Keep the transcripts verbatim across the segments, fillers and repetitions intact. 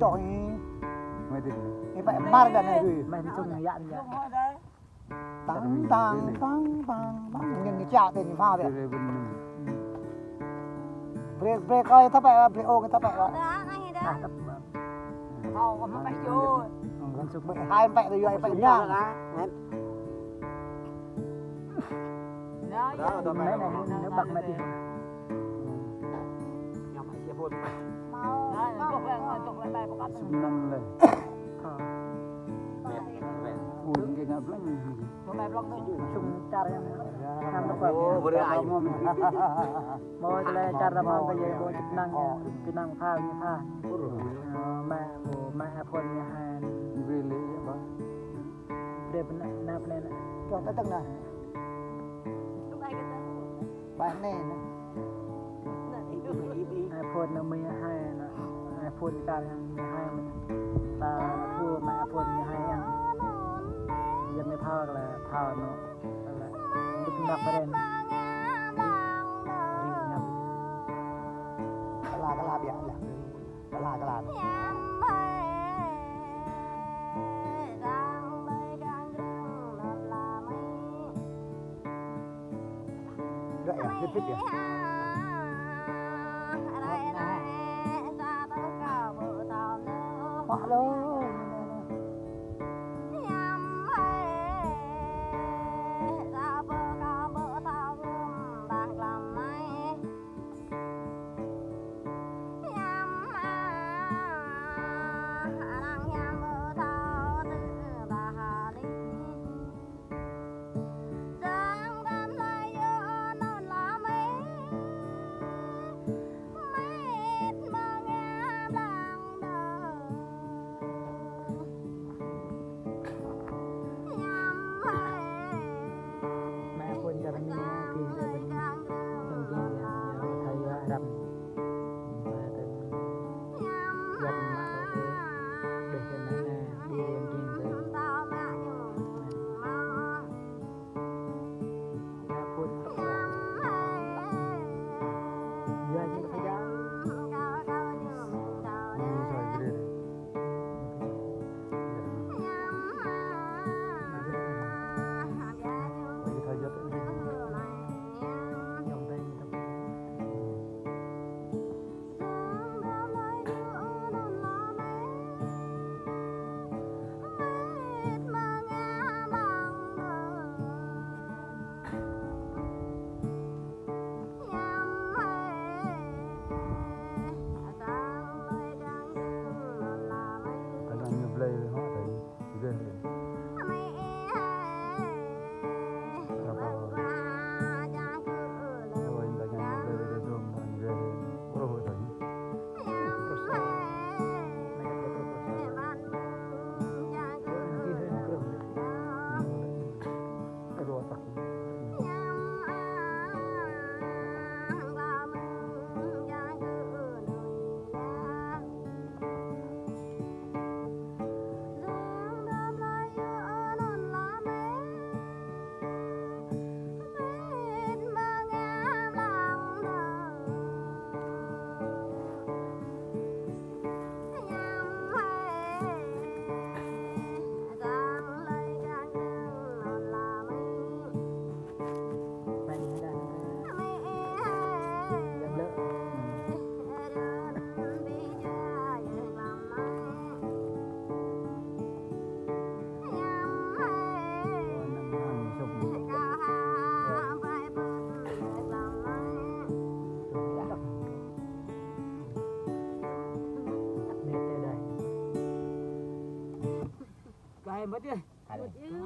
čŏh ih. Mơi tih. Ih pĕ mar đa anai dui. Mơi tih sung yă anai yă. Tăng, tăng, tăng, tăng, tăng. Ñu, ñu čă tih ñu phao tih. Brek, brek kơ ih tơpĕ, brek ôh kơ ih tơpĕ. Dah, anai dah. Dah, tơpĕ. Thâo kơ mă pĕ yơh. Hai pĕ tui yơh, hai pĕ ñang. Dah, dah, dah, dah. Anai, anai, anai, băk mă tih. Sum năm lĕ. Ơ. Ui, kơ ngă blŏng. Sum čar yang. Năm lĕ. Ơ, bơrê ai. Mơi tơlơi čar ta mơ̆n tơ yơh, ƀu čih năng, čih năng phao ñu phao. Ơ, mă, ƀu mă iPhone ñu hai. Brê lĕ yă ƀă. Brê pơnă, nă pơnă nă. Čŏh tơtơ̆ng nă. Ƀă anai nă. iPhone nă mười hai nă. iPhone čar yang mười hai mă. Ta thu mă iPhone mười hai yang. Yơh mơi phao kơ la phao nă. Kơ la. Đĭ nă brand. Kơ la, kơ la biă lah. Kơ la, kơ la. Ră yă, hit hit yă. Huă lu.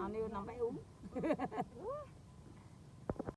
Anai năm bảy ung.